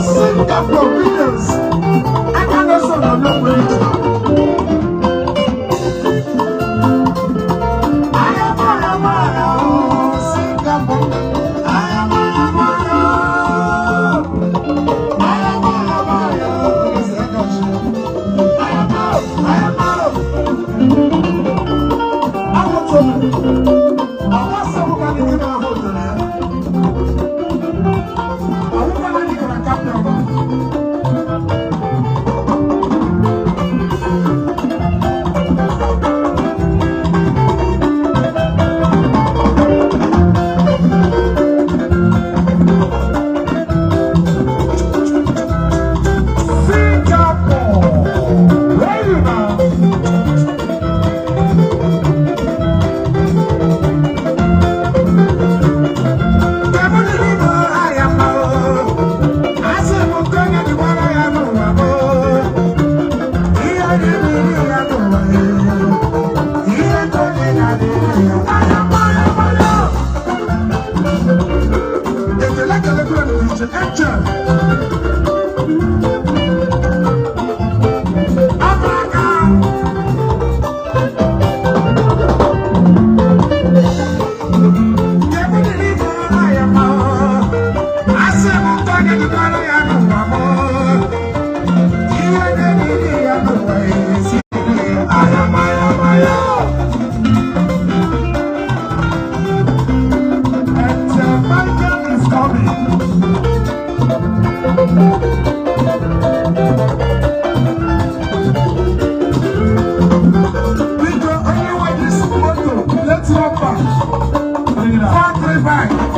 Singapore Williams aka na-eso na onye pụrụ iche. Ayamaya, Singapore. Ayamaya, ayamaya, ayamaya. Ahụtụrụ ọwọ́ sọ́wọ́ ká ní kí náà ahụtụrụ ya. Ọwọ́ ká ní kí náà kápẹ́ ọba. Singapore, where you now? Angel, Africa. 435.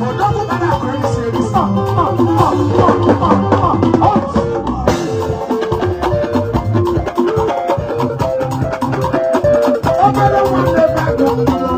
Odogwu bara akụ erisi erisi. Obere nwanne be agụ mmụọ.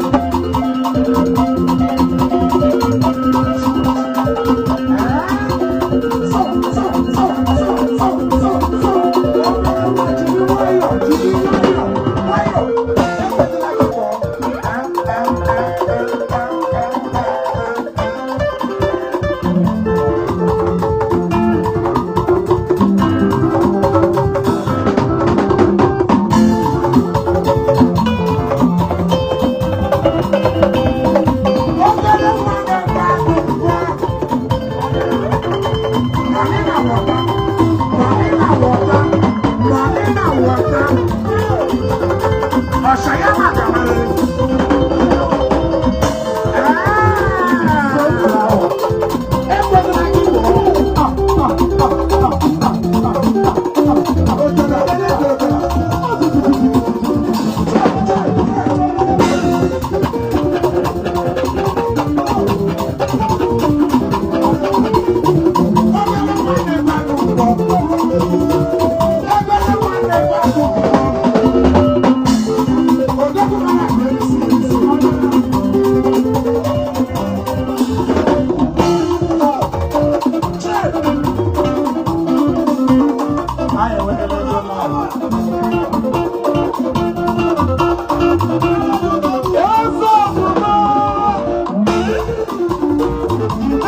Money na water, money na water, money na water. Ọ̀ṣayá màgàmáre. Ekwesịla gị wụọ. Obere nwanne gbagụ mbọ. Obere nwanne gbagụ mbọ. Odogwu mara akụ erisi erisi. Chee! Anyị enwetala ego mmadụ. Eze omume!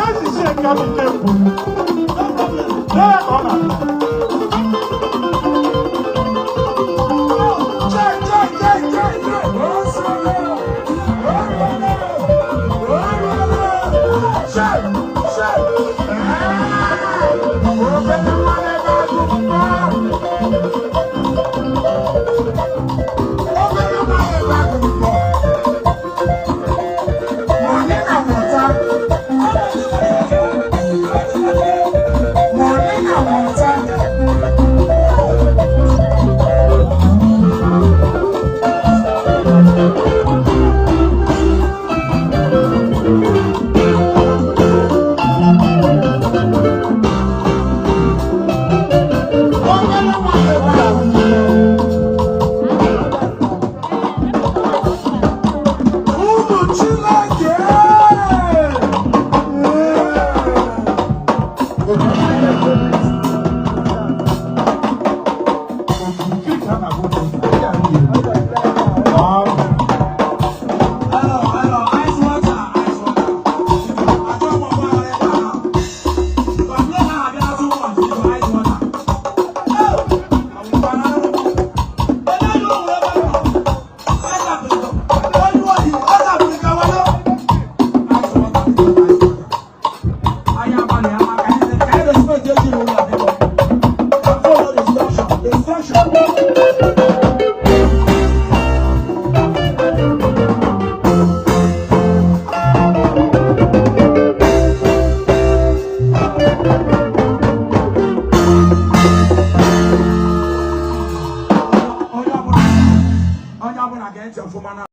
Echiche nke bekee kwuru. Lee ya ka ọ na-abịa. Chee, chee, chee, chee, chee. Osolo! Orolo! Orolo! Chee, chee. Ah! Obere nwanne gbagụ mbọ. Obere nwanne gbagụ mbọ. Money na water. Money na water. Obere nwanne gbagụ mbọ. Ụmụ Chineke! Okirikiri ka a na-agba ụdị ndị a niile. Hello, hello, ice water, ice water. Achọ m ọgba aghara ebe ahụ. Complain ahụ abịala too much, biko, ice water. Oh, ọgwụkwa na arụ. Ebe ndị ụmụ ebe nọ. Ice Africa. Onye ohi, Ice Africa, walo. Ice water, biko, ice water. Anyị abalị ama ka anyị respect ezinụlọ a, biko. Follow the instruction, the instruction. Onye ọbụla, onye ọbụla gee ntị ọfụma na